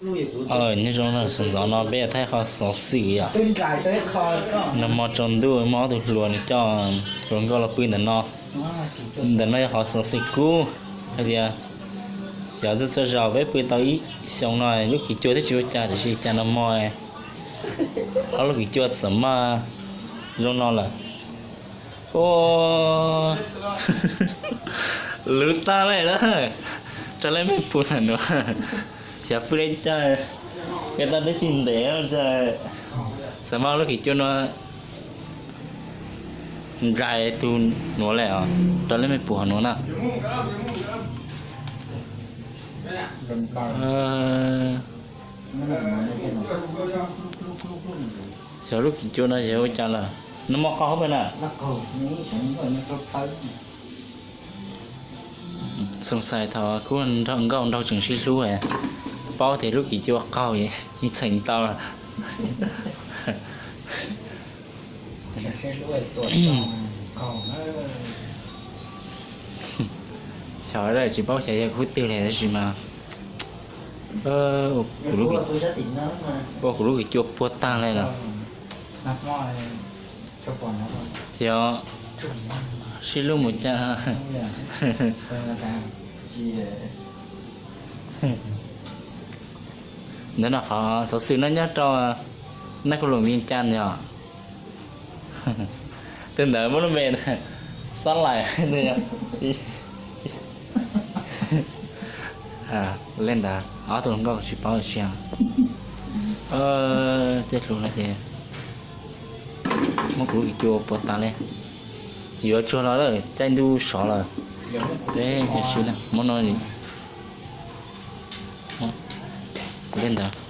Nyob zoo, sawv ntxov no peb yuav thaij qhov xov xwm yom. Nag hmo tsaus ntuj muaj ob tug hluas nws coj hluas nkauj los pw ntawm no. Ntawm no yog qhov xov xwm kub hais tias xyov txhua txhua zaus peb pw tau ib xyoo no lub kis cua twb tsis ua cas, tiam sis cas nag hmo ob lub kis cua txawm maj zoo no lawm. Ua luv tag lawm na. Rau leej mej pum ntawm nuav, xyov pw le caag, ke tau tib si ntev, txawm maj lub kis cua no nqaim tug nuav lawm os. Rau leej mej pum hov nuav na. Xyov lub kis cua no yog ua cas lawm. Nag hmo qaug hauv pes na. Xoom xais thaum khub nkauj nraug tseem sib hlub, paub tias lub kis cua qaug, ntxhee tau. Xyov tsis paub xyov yog khub twg li tab sis mas ua kuv lub kis cua puas tag li lawm. Xyov sib hlub mus cas. Ntawm no qhov xov xwm no nyob rau Naj Khuj Lwm Vias Cas yom. Tej ntawd muab lub npe Xab Lais. Li ntawd ob tug hluas nkauj tsis paub li cas. Tej hluas no ces muab kuv lub kis cua puas tas li. Yuav tsuag los lawm, caij ntuj sov lawm. Peb yog si na, muab no li ntawd.